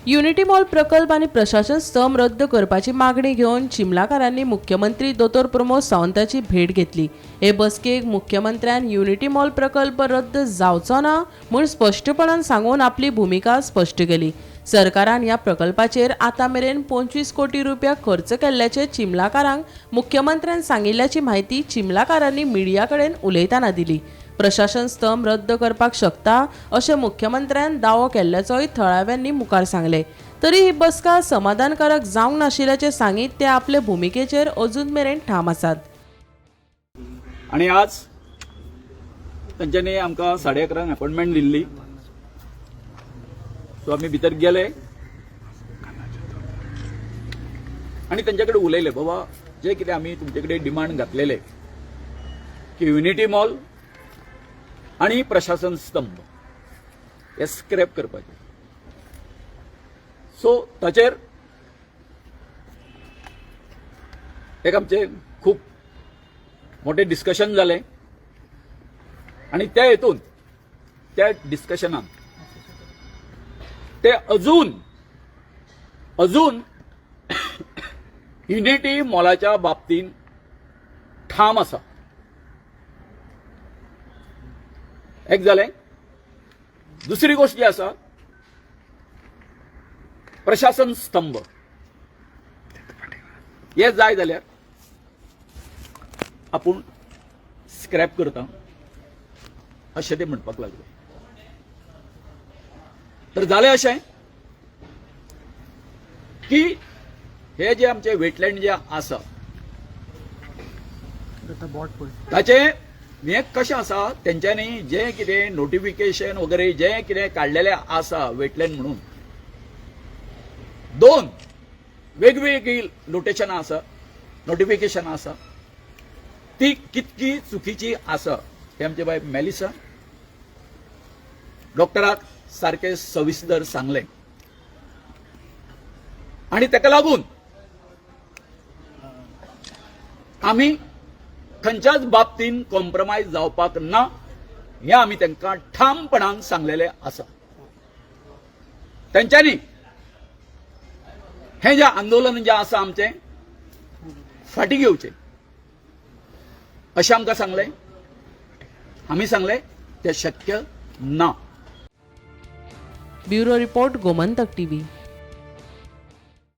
Unity mall प्रकल्प आनी प्रशासन स्तंभ रद्द करपाची मागणी घेवन चिंबलाकारांनी मुख्यमंत्री दोतोर प्रमोद सावंताची भेट घेतली. हे बसकेक मुख्यमंत्र्यान युनिटी मॉल प्रकल्प रद्द जावचो ना म्हूण स्पश्टपणान सांगून आपली भुमिका स्पश्ट केली. सरकारान ह्या प्रकल्पाचेर आतां मेरेन 25 कोटी रुपया खर्च केल्ल्याचे चिंबलाकारांक मुख्यमंत्र्यान सांगिल्ल्याची म्हायती चिंबलाकारांनी मिडिया कडेन उलयतना दिली. प्रशासन स्तंभ रद्द करपाक शकता अशें मुख्यमंत्र्यान दावो केल्ल्याचोय थळाव्यांनी मुखार सांगलें. तरी ही बसका समाधानकारक जावंक नाशिल्ल्याचें सांगीत ते आपले भुमिकेचेर अजून मेरेन ठाम आसात. आनी आज तांच्यांनी आमकां 11:30 अपॉयंटमेंट दिल्ली. सो आमी भितर गेले आनी तांचे कडेन उलयले, बाबा जे कितें आमी तुमचे कडेन डिमांड घातलेले की युनिटी मॉल आनी प्रशासन स्तंभ हे स्क्रॅप करपाचे. सो ताचेर एक आमचे खूब मोठे डिस्कशन जालें आनी त्या हेतून त्या डिस्कशनान ते अजून अजून युनिटी मॉलाच्या बाबतीन ठाम आसा. एक जालें. दुसरी गोश्ट जी आसा, प्रशासन स्तंभ हे जाय जाल्यार आपूण स्क्रॅप करता अशें ते म्हणपाक लागले. तर जालें अशें की हे जे आमचे वेटलँड जे आसा ताचे हें कशें आसा, तेंच्यांनी जें कितें नोटिफिकेशन वगैरे जें कितें काडलेलें आसा वेटलँड म्हणून, दोन वेगवेगळी नोटेशनां आसा, नोटिफिकेशनां आसा, ती कितकी चुकीची आसा हें आमचे बाय मेलिसा डॉक्टराक सारकें सविस्तर सांगलें. आनी ताका लागून आमी खंयच्याच बाबतीन कॉम्प्रोमायज जावपाक ना हें आमी तांकां ठामपणान सांगलेलें आसा. तेंच्यांनी हें जें आंदोलन जें आसा आमचें फाटीं घेवचें अशें आमकां सांगलें. आमी सांगलें तें शक्य ना. Bureau report, Gomantak TV.